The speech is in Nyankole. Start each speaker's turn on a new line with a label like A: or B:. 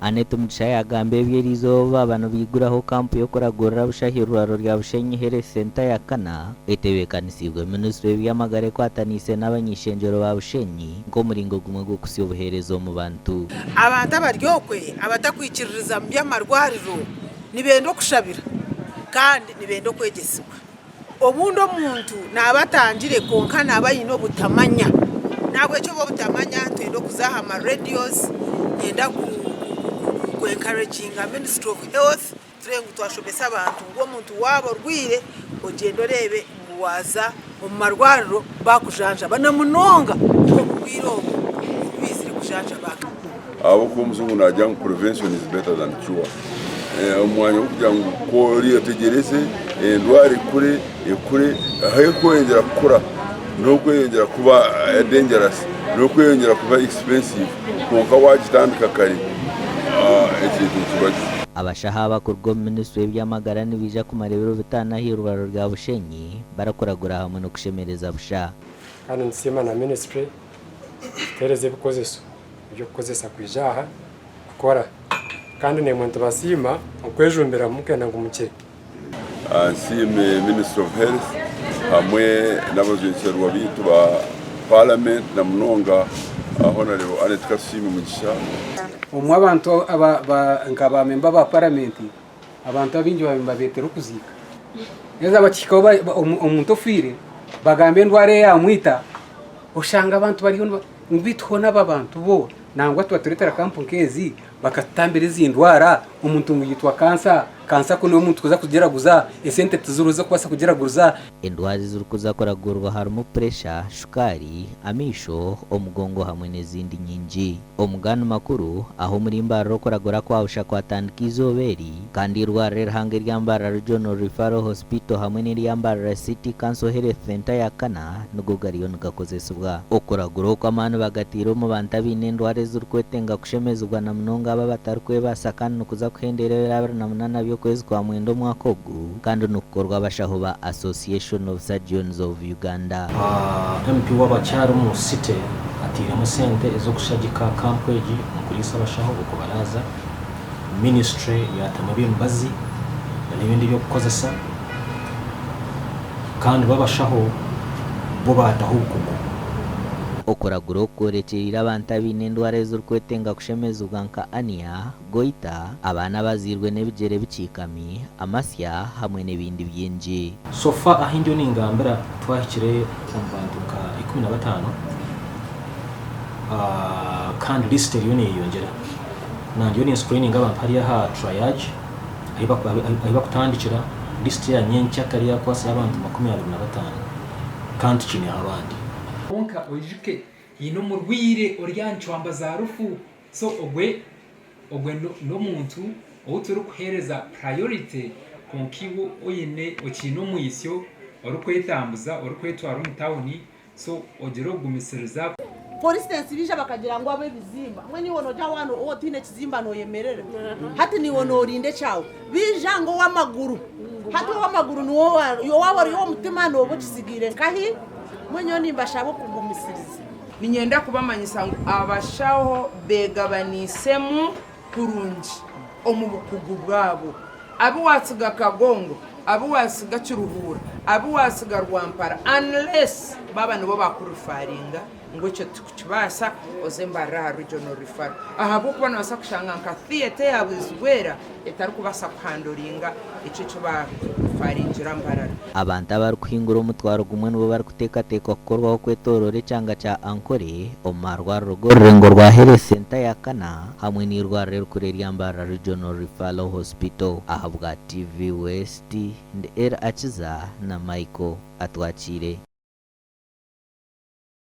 A: Annet Mugisha yaagamba ebi eriizooba baaba nibaiguraho kampu y'okuragurira busha ah'eirwariro rya Bushenyi Health Centre ya kana etebeekanisiibwe minisitule y'eby'amagara ekwataniise n'abany'eishengyero ba Bushenyi nk'omuringo gumwe gw'okuhitsya obuheereza omu bantu.
B: Abantu abari okwe abatakwikiririza mu by'amarwariro nibenda okushabira kandi nibenda okwegyesibwa. Obundi omuntu naaba atangire kwonka naaba aine obutamanya. Nahabwekyo obu obutamanya nitwenda okuza aha ma radios, niinyenda ku encouraginga ministry of health turebe ngu twashomesa abantu ngu omuntu waaba orwaire ogyende oreebe ngu waaza omu marwariro baakujanjaba na munonga oburwaire obu obubaizire kujanjaba.
C: Ahabw'okuba omujungu naagira ngu prevention is better than cure. Omu mwanya gw'okugira ngu ku oryetegyereze endwara ekure ekure, ahu erikweyongyera kukura n'okweyongyera kuba dangerous, n'okweyongyera kuba expensive kwonka waagitandika kare ekintu nikiba gye.
A: Abashaho abakuruga omu minisitule y'eby'amagara nibaija kumara ebiro bitaano ah'eirwariro rya Bushenyi barikuragura hamwe n'okushemereza busha.
D: Kandi nitusiima na minisitule kutuheereza ebikozeso eby'okukozesa kwija aha kukora. Kandi naimwe nitubasiima okwejumbira mukenda ngu mukire.
C: Nsiime Ministry of Health hamwe n'abajwekyerwa baitu ba Parliament na munonga Honarebo Annet Katusiime Mugisha.
E: Obumwe abantu nka ba memba ba paramenti abantu abaingi baba nibabeetera okuziika. Haza bakihikaho omuntu ofiire bagamba endwara eyamwita oshanga abantu bariyo ngu beitu hoona aba bantu bo nangwa tibatureetera kampu nk'ezi bakatutambira ezi ndwara omuntu ngu yaitwa kansa, kansa ku n'omuntu kuza kugiraguza esente tiziriho z'okubaasa kugiraguza.
A: Endwara ezirikuza kuragurwa harimu puresha, shukaari, amaisho, omugongo hamwe n'ezindi nyingi. Omu ganu makuru, ahu omuri Mbarara okuragura kwa busha kwatandika eizooba eri, kandi eirwariro erihango erya Mbarara Regional Referral Hospital hamwe n'erya Mbarara City Council Health Centre ya kana nigo gariyo nigakozesibwa. Okuragura oku amaani bagataire omu bantu abaine endwara ezirikwetenga kushemezibwa na munonga abo abatarikwebaasa kandi nikuza kuhendera ebiro 28 by'okwezi kwa mwenda omwaka ogu kandi nikukorwa abashaho ba Association of Surgeons of Uganda.
F: MP w'abakyara omu City atairemu esente ez'okushagika kampu egi omu kuriisa abashaho okubaraaza. Minisiture yaatamu eby'emibazi n'ebindi eby'okukozesa kandi bo abashaho bo baataho obukugu.
A: Okuragura oku kworekyereire abantu abaine endwara ezirikwetenga kushemezibwa nka ania, goita, abaana abazairwe n'ebigyere bikiikami, amasya hamwe n'ebindi bingi.
F: So far ahi ndiyo ningambira twahikire omu bantu nka 15 kandi list eriyo neyeyongyera. Nandiyo ni screeninga abantu hariya aha triage ahi bakutandikira list ya nyenkyakare yakwatsire abantu 25 kandi tukiineho abandi.
G: Kwonka oijuke haine omurwaire ori aha ncwamba za rufu so ogwe ogwe n'omuntu ou turikuheereza priority kwonka iwe oine okiine omwitsyo orikwetambuza orikwetwara omu tawuni so ogire okugumisiriza.
B: For instance baija bakagira ngu ab'ebizimba mbwenu iwe nogira waaba waaba otaine kizimba noyemerera hati naiwe norinda ekyawe baija ngu ow'amaguru hati ow'amaguru niwe waaba ori ow'omutima nooba okisigaire nkahi mbwenu nyowe nimbashaba okugumisiriza.
H: Niinyenda kubamanyisa ngu abashaho beegabaniisemu kurungi omu bukugu bwabo. Abu waatsiga Kagongo, abu waatsiga Kiruhura, abu waatsiga Rwampara unless baaba nibo baakurifaaringa ngu ekyo titukukibaasa oze Mbarara aha Regional Referral ahabw'okuba noobaasa kushanga nka theatre eya Bwizibwera etarikubaasa kuhandoringa ekyo eki baarifaringira Mbarara.
A: Abantu abarikuhingura omutwaro gumwe nibo barikuteekateekwa kukorwaho kwetooroora ekyanga kya Ankole omu marwariro g'orurengo rwa Health Centre ya kana hamwe n'eirwariro erikuru erya Mbarara Regional Referral Hospital. Ahabwa TV West, ndi Elly Akiza na Michael Atwakiire.